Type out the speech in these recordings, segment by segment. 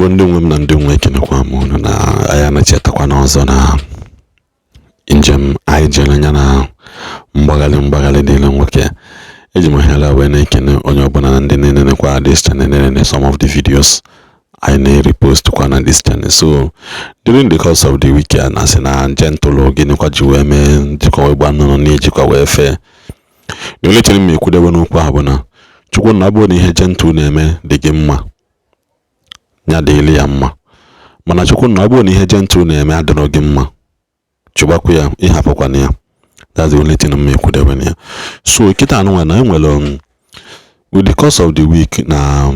Igbo ndị nwe m na ndị nwe, ekenekwa m unu na anyị anachetakwa n'ọzọ na njem anyị jere anya na mgbagharị mgbagharị dịrị nwoke. Eji m ohere a wee na-ekene onye ọbụla na ndị na-enenekwa this channel, na-enene some of the videos anyị na-repost kwa na this channel. So during the course of the weekend, asị na Gentle gịnịkwa ji wee mee njikwa wee gba nnụnụ na-ejikwa wee fee. The only thing m ekwudebe n'okwu ahụ bụ na Chukwu na ọ bụrụ na ihe Gentle na-eme dị gị mma, ya dịrị ya mma. Mana Chukwu na ọ bụrụ na ihe Gentle na-eme adịrọ gị mma, chụgbakwa ya, ịhapụkwana ya. That's the only thing m ekwudebe na ya. So kịta anụnwa na enwere with the course of the week na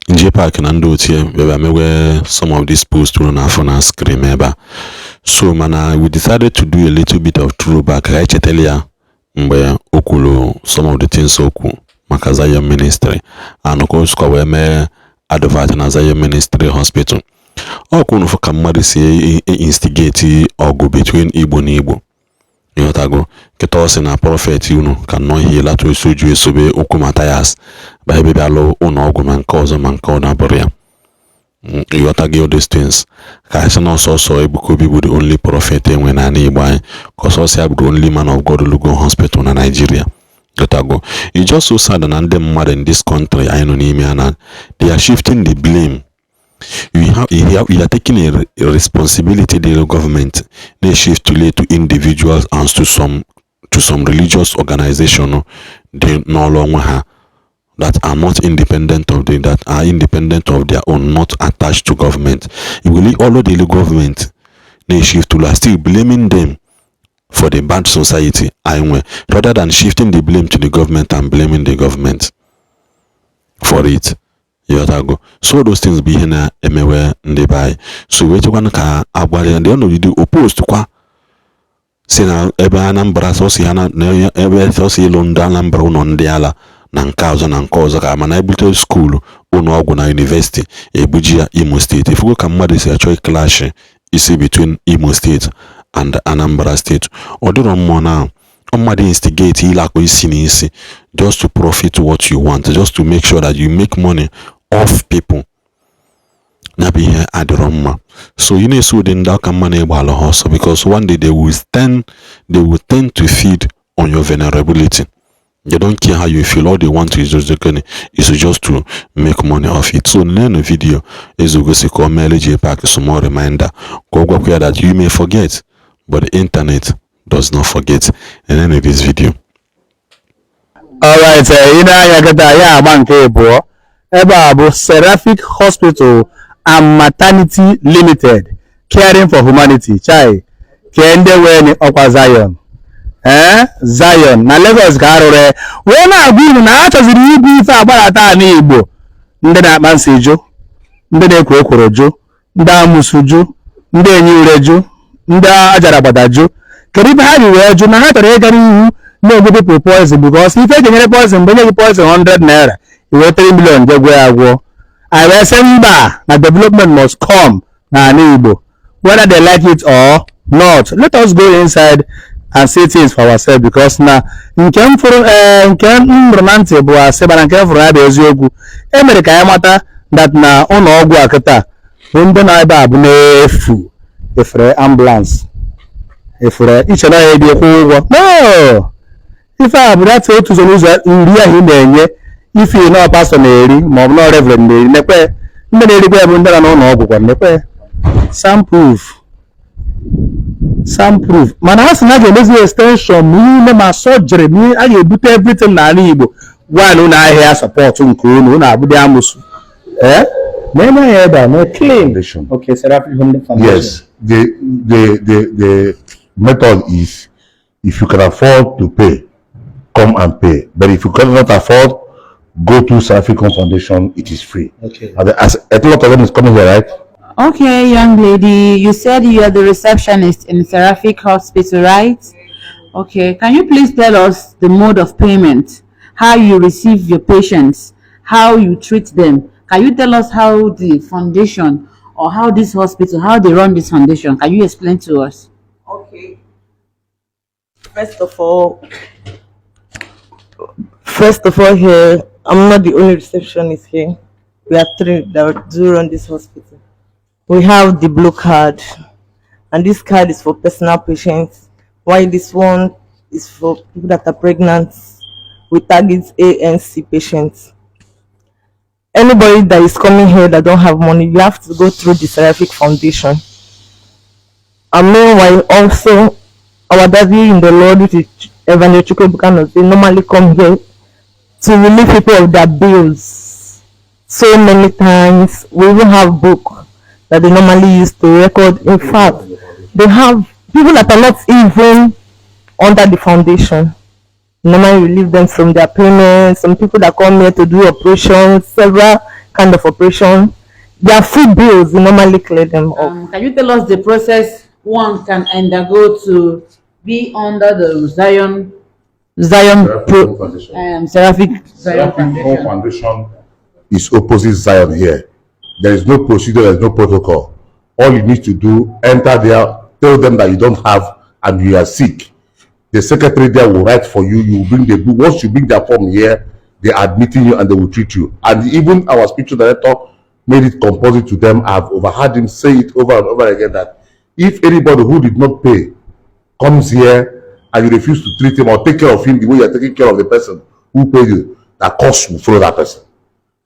J Park na ndị otu ya bịara mewe some of these posts unu na-afụ na screen ebe a. So mana we decided to do a little bit of throwback ka anyị chetara ya mgbe o kwuru some of the things o kwu maka Zion Ministry and ka o sikwa wee mee advert na Zion Ministry Hospital. Ọ kwunu fụ ka mmadụ si instigate ọgụ between Igbo na Igbo, ịghọtago? Nkịta ọ sị na prophet unu ka nnọọ ihe lata osoju esobe okwu Mathias ba ebe bịa lụ ụlọ ọgwụ ma nke ọzọ ma nke ọ na-abụrụ ya. Ịghọtago all these things? Ka anyị sị na ọsọsọ Ebuka Obi bụ the only prophet enwe n'ala Igbo anyị, ka ọsọsọ ya bụ the only man of God lugo hospital na Nigeria, ịghọtago? It's just so sad na ndị mmadụ in this country anyị nọ n'ime ya na they are shifting the blame. You are taking a responsibility the government they shift to lay to individuals and to some religious organization dị n'ọrụ onwe ha that are not independent of the that are independent of their own, not attached to government. Will all the government they shift to are still blaming them for the bad society anyị nwe, rather than shifting the blame to the government and blaming the government for it, ịghọtago? So those things bụ ihe na-emewe ndị be anyị. So wee chekwanụ ka agwara ya ndị ọnọdụ opost kwa si na ebe Anambra sọsọ ya na ebe sọsọ ịlụ ndị Anambra ụlọ ndị ala na nke ọzọ na nke ọzọ ka mana ebute school, ụlọ ọgwụ na university ebuji ya Imo Steeti. Ifugo ka mmadụ si achọ clash isi between Imo Steeti and Anambra Steeti? Ọ dịrọ mmụọ na mmadụ instigate ịlakọ isi na isi just to profit what you want, just to make sure that you make money off people. Ya bụ ihe adịrọ mma. So ị na-eso ụdị ndị aka mma na-egba ala ha ọsọ, because one day they will tend to feed on your vulnerability. They don't care how you feel. All they want is just to make money off it. So nenu video ezogosi ka o meele J Park small reminder ka ọ gwakwa ya that you may forget, but the internet does not forget. And then this video. Alright, ị na-anya kịta ya agba nke abụọ ebe a bụ Seraphic Hospital and Maternity Limited, caring for humanity. Chai, kee ndị wee ọkwa Zion, ee, Zion na Lagos ka arụrụ ya wee na-agwa unu na ha chọziri ibu ife agbarata ala Igbo. Ndị na-akpa nsị jụ, ndị na-ekwo ekworo jụ, ndị amụsụ jụ, ndị enyi ure jụ, ndị ajara agbada jụ. Kedu ife ha ji wee jụ na ha chọrọ ịga n'ihu na-enye people poison? Because ife eji enyere poison mgbe nye gị poison 100 naira, i wee 3 million je gwọọ ya gwọọ. Anyị wee sị mba, na development must come n'ala Igbo, whether they like it or not. Let us go inside and see things for ourselves, because na nke m fụrụ, ee, nke m nụrụ na ntị bụ asị, mana nke m fụrụ ya bụ eziokwu. E mere ka anyị mata that na ụlọ ọgwụ a kịta bụ ndị na ebe a bụ n'efu. Efere ambulance efere iche na ya ebi kwụ ụgwọ no. Ife a bụ data otu ụzọ n'ụzọ nri ahụ ị na-enye ife nọ pastor na-eri ma ọ bụ nọ reverend na-eri. Nekwe ndị na-erikwa ya bụ ndị nọ n'ụlọ ọgwụ kwa. Nekwe soundproof, soundproof. Mana ha sị na a ga-emezi extension ma ime ma surgery ma a ga-ebute everything n'ala Igbo. One unu ahịa support nke unu unu abụdị amụsụ ee na-eme ya ebe a na clean. Foundation. Okay, Seraphic Home Foundation. Yes, the method is, if you can afford to pay, come and pay. But if you cannot afford, go to Seraphic Home Foundation. It is free. Okay. And as a lot of them is coming here, right? Okay, young lady, you said you are the receptionist in Seraphic Hospital, right? Okay, can you please tell us the mode of payment, how you receive your patients, how you treat them? Can you tell us how the foundation or how this hospital, how they run this foundation? Can you explain to us? Okay. First of all, here, I'm not the only receptionist here. We are three that do run this hospital. We have the blue card, and this card is for personal patients, while this one is for people that are pregnant. We target ANC patients. Anybody that is coming here that don't have money, you have to go through the Seraphic Foundation. And meanwhile, also, our daddy in the Lord, which is Evangelist Chukwuebuka Anozie, normally come here to relieve people of their bills. So many times, we even have book that they normally use to record. In fact, they have people that are not even under the foundation. Normally relieve them from their payments. Some people that come here to do operations, several kind of operation, their food bills, we normally clear them up. Can you tell us the process one can undergo to be under the Zion Zion Pro Foundation. Seraphic Zion Seraphic Home Foundation? Foundation is opposite Zion here. There is no procedure, there is no protocol. All you need to do, enter there, tell them that you don't have and you are sick. The secretary there will write for you. You will bring the book. Once you bring their form here, they are admitting you and they will treat you. And even our spiritual director made it compulsory to them. I've overheard him say it over and over again that if anybody who did not pay comes here and you refuse to treat him or take care of him the way you are taking care of the person who paid you, that cost will follow that person.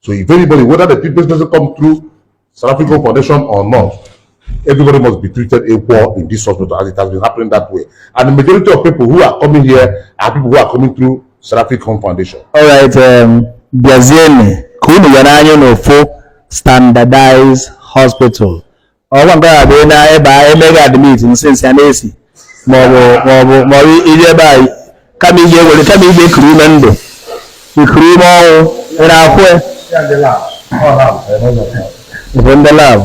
So if anybody, whether the person come through Seraphic Home Foundation or not, everybody must be treated equal in this hospital, as it has been happening that way. And the majority of people who are coming here are people who are coming through Seraphic Home Foundation. Alright, bịazienụ ka unu were anya n'ofu standardized hospital. Ọgwa nke a bụ na ebe a emeghị admit nsị nsị a na-esi maọbụ ije ebe a kama ije ewere kama ije ekuru ume ndụ ikuru ume ọnwụ ị na-akwụ ya. Bụ ndị lab.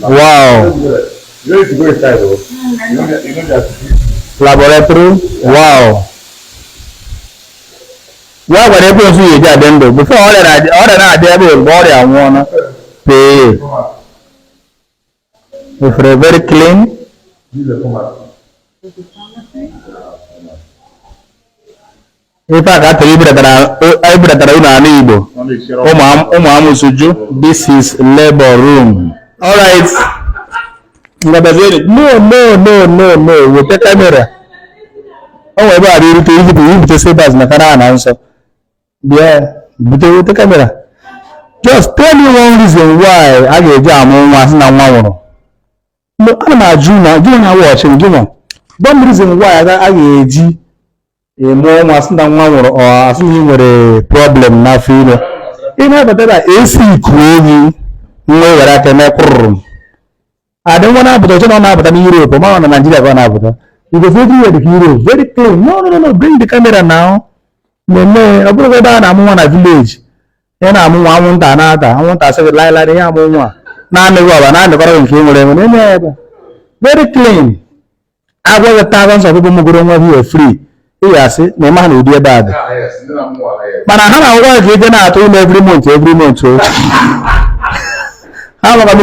Wow. You need to go inside though. You know that. Laboratory. Wow. Ya gwara ekwensu ya eji adị ndụ before ọrịa na-adị ebe mgbe ọrịa nwụọna pee efere very clean. Ife a ka atọrọ ibudatara unu anụ Igbo ụmụ amụsụ ju. This is labor room. All right. Ngabazere. No, no, no, no, no. Weta kamera. O nwere ebe a bụ irute ibute ibute sebas maka na ana nsọ. Bịa bute weta kamera. Just tell me one reason why a ga-eji amụ nwa sị na nwa nwụrụ. No, ana m ajụ na gị na watch gị nwa. One reason why a ga-eji mụọ nwa sị na nwa nwụrụ ọ asị na ị nwere problem n'afọ ime. Ị na-abata na AC kuo gị nwa ewere aka mee kwụrụrụ. Adị nwa na-apụta ọchọ na ọ na-apụta na Europe, ma ọ na Nigeria ka ọ na-apụta. You go everywhere dị ka Europe, very clean. No, no, no, no, bring the camera now. Mmemme ọ bụrụ ebe a na-amụ nwa na village. Ya na-amụ nwa anwụnta na-ata, anwụnta asị gị laịlaị ya amụ nwa. Na-amịghị ọba na-amịkọrọ gị nke ị nwere enwe na-eme ebe. Very clean. Agwa gị thousands of people mụgoro nwa here free. Ị ga-asị na ịma ha na ụdị ebe a dị. Mana ha na-agwa gị ka ije na-atụ ime every month o. Ha maka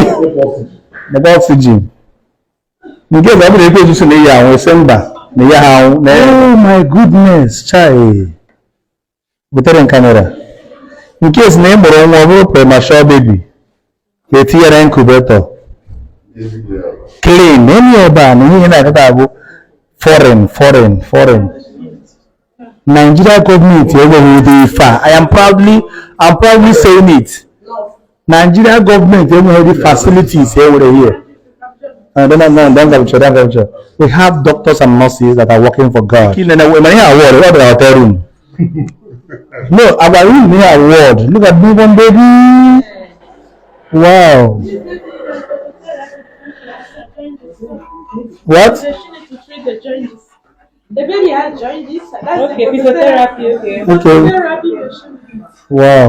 maka oxygen. Nke ọ bụrụ ekwe ezusi na iyi anwụ ese mba na ya ha anwụ. Oh my goodness, chai. Butere m kamera. Nke esi na ị mụrụ nwa ọ bụrụ premature baby ka etinyere incubator. Clean. Enyi ebe a na ihe na-akọta abụ foreign, foreign, foreign. Nigeria gọọmenti enweghị ụdị ife a. I'm proudly saying it. Nigeria gọọmenti enweghị the facilities e nwere here. No, no, no, don't capture, don't capture. We have doctors and nurses that are working for God. When I award, what about hotel room? No, our room here award. Look at newborn baby. Wow. What? To treat the jaundice. The baby has jaundice. That's Okay, the physiotherapy, okay. Okay. Physiotherapy machine. Wow.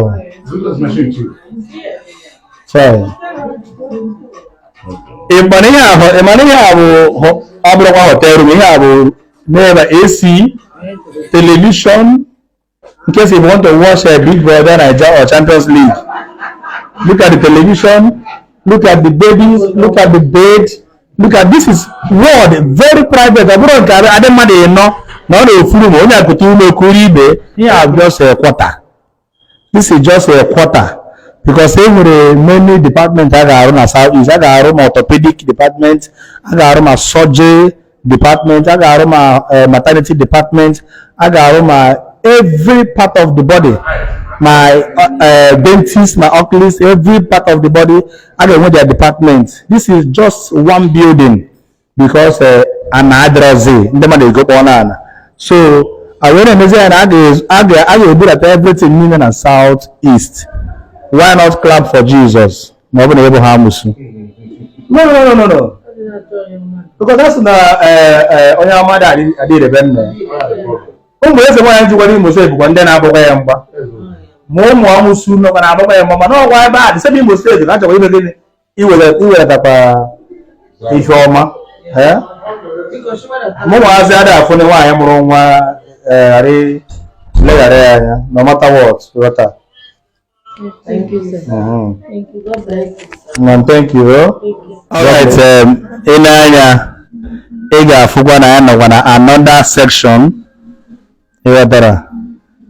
Sorry. Ịmana ihe ahụ ịmana ihe a bụ ọ bụrụkwa hotel room, ihe a bụ n'ebe AC, television, in case you want to watch a Big Brother Naija or Champions League. Look at the television, look at the babies, look at the bed, look at this is ward very private. Ọ bụrụ nke adị mmadụ ịnọ na ọ na-efuru ma onye akụta ume okuru ibe ihe a bụ just a quarter. This is just a quarter. Because e nwere many department a ga-arụ na South East. A ga-arụ ma orthopedic department, a ga-arụ ma surgery department, a ga-arụ ma maternity department, a ga-arụ ma every part of the body, ma dentist, ma oculist, every part of the body a ga-enwe their department. This is just one building because ana adịrọzi, ndị mmadụ egokpọ na ana. So a wee na-emezi ya na a ga-ebudata everything niile na South East. Why not clap for Jesus ma ọ bụ na ịbụ ha amụsụ? No, no, no, no, no, because that's na onye ọma dị adịrebe nna ya. Ụmụ eze nwaanyị jikwara Imo Steeti bụkwa ndị na-agbakwa ya mgba, ma ụmụ amụsụ nọkwa na-agbakwa ya mgba. Mana ọgwa ebe a dị sebe Imo Steeti ka a chọrọ ime gịnị? Iweletakwa ife ọma. Ee, mụ nwaazị adịghị afụ na nwaanyị mụrụ nwa ghara leghara ya anya, no matter what, ghọta. Thank you, sir. Thank you. God bless you, sir. And thank you. Oh. Thank you. Alright, ị na-anya, ị ga-afụkwa na ya nọkwa na another section. Ị ghọtara?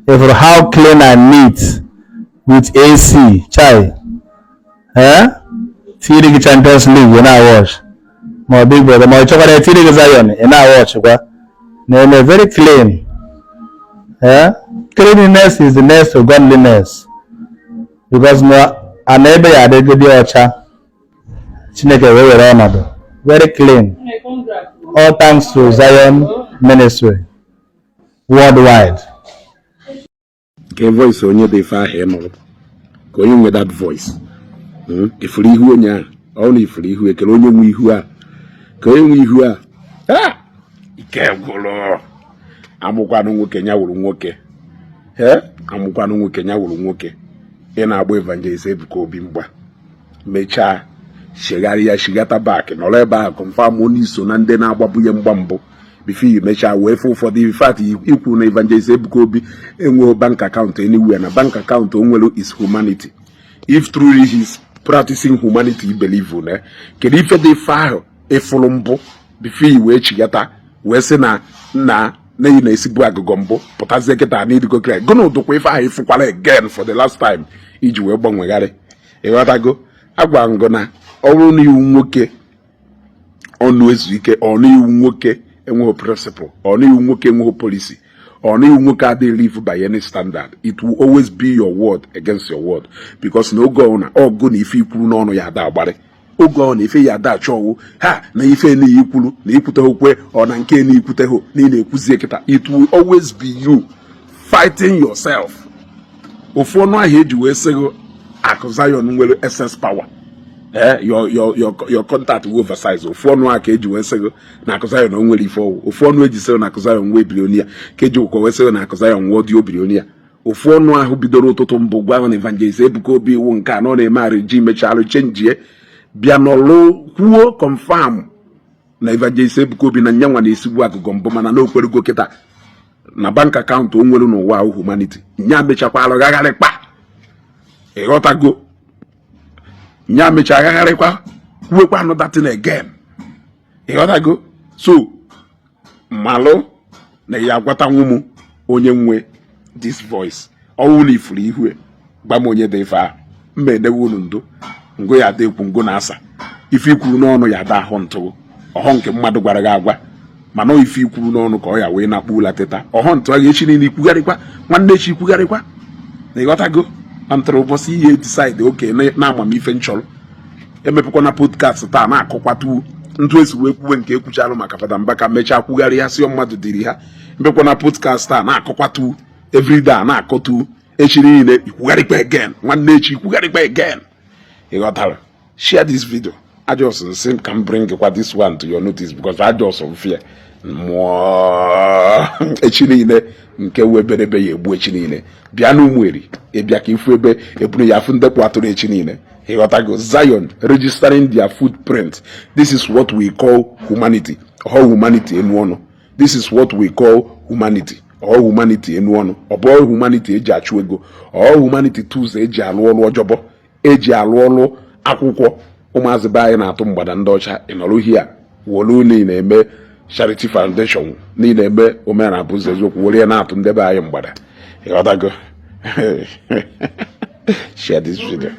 Ịfụrụ how clean and neat with AC? Chai, eh? Tiri gị Champions League ị na-watch, ma ọ Big Brother, ma ọ chọkwara ya tiri gị Zion ị na-watch kwa. Na-eme very clean. Eh? Cleanliness is the next to godliness, because na ana ebe ya adịgide ọcha, Chineke wee were ọnọdụ. Very clean. Hey, congrats. All thanks to Zion Ministry worldwide. Ka voice onye dị ife ahụ ị nụrụ, ka onye nwe that voice. Ifuru ihu onye ahụ, ọ na ifuru ihu ekele onye nwe ihu a, ka onye nwe ihu a. Ah! Ike gwụrụ. Amụkwanụ nwoke ya wụrụ nwoke. Ee, amụkwanụ nwoke ya wụrụ nwoke. Ị na-agba Evangelist Ebuka Obi mgba, mechaa chegharịa, shigata back, nọrọ ebe ahụ, confirm onye iso na ndị na-agbabunye mgba mbụ before you mechaa wee fụ ụfọdụ. In fact, ikwu na Evangelist Ebuka Obi enweghị bank account anywhere, na bank account o nwere is humanity. If truly he's practicing humanity, believe na kedu ife dị ife ahụ ịfụrụ mbụ before you wee chigata wee sị na nna na ị na-esibu agụgọ mbụ, pụtazie kịta na idigo clear gụna ụdụkwa ife ahụ ịfụkwara again for the last time iji wee gbanwegharị. Ịghọtago? Agwa ngụ na ọ bụrụ na iwu nwoke ọnụ ezu ike, ọnụ iwu nwoke enweghị principle, ọnụ iwu nwoke enweghị policy, ọnụ iwu nwoke adịghị live by any standard, it will always be your word against your word, because na oge ọbụla ọgụ na ife ikwuru n'ọnụ ya ada agbarị, oge ọ na ife ya ada achọ ọwụ ha na ife niile ikwuru na ikwuteghị kwe ọ na nke na ikwuteghị na ị na-ekwuzie kịta, it will always be you fighting yourself. Ofu ọnụ ahịa eji wee sị gị akụ Zion nwere excess power, your contact will oversize. Ofu ọnụ a ka eji wee sị gị na akụ Zion o nwere ife ọwụ. Ofu ọnụ eji sị gị na akụ Zion nwee billionaire ka eji ụkwa wee sị gị na akụ Zion nwee audio billionaire. Ofu ọnụ ahụ bidoro ụtụtụ mbụ gwa ahụ na Evangelist Ebuka Obi iwu nke a na ọ na-eme arịji mechalụ chenjie bịa nọlụ kwuo, confirm na Evangelist Ebuka Obi na nyanwa na-esigbu agụgọ mbụ, mana na okwerugo kịta na bank account o nwere n'ụwa ahụ humanity. Nya mechakwalụ gagharịkpa. Ịghọtago? Nya mecha agagharịkwa, kwuekwa another thing again. Ịghọtago? So malụ na ya agwatanwu m onye nwe this voice. Ọnwụ na ifuru ihu gba m onye dị ife ahụ mma edewe unu ndo ngo ya ada ekwu ngo na-asa ife ikwuru n'ọnụ ya ada ahụ ntụ ọhọ nke mmadụ gwara gị agwa, mana ọ ife ikwuru n'ọnụ ka ọ ya wee na-akpụ ụla teta ọhọ ntụ agha echi niile ikwugharịkwa, nwanne echi ikwugharịkwa na. Ịghọtago? Na ntụrụ ụbọchị ihe decide oke na amamife nchọrọ emepekwa na podcast taa na-akọkwatu ntụ esi wee kwuwe nke ekwuchalụ maka Fada Mbaka, mechaa kwugharị ya sị mmadụ dịrị ha. Emepekwa na podcast taa na-akọkwatu everyday a na-akọtu echi niile ikwugharịkwa again, nwanne echi ikwugharịkwa again. Ịghọtara? Share this video. I just nsị ka m bring kwa this one to your notice because I just fear mmụọ echi niile nke weberebe ya egbu echi niile bịa n'Ụmụeri ịbịa ka ifu ebe eburu ya afụ ndekpu atụrụ echi niile. Ịghọtago? Zion registering their footprint. This is what we call humanity or humanity enu ọnụ. This is what we call humanity or humanity enu ọnụ. Ọ bụ humanity eji achụ ego or humanity tools eji alụ ọrụ ọjọbọ, eji alụ ọrụ akwụkwọ. Ụmụazị be anyị na-atụ mgbada ndị ọcha. Ịnọrọ hia wolu na ị na-eme charity foundation, na ị na-eme omenala bụ ụzọ eziokwu, were ya na-atụ ndị be anyị mgbada. Ịghọtago? Share this video.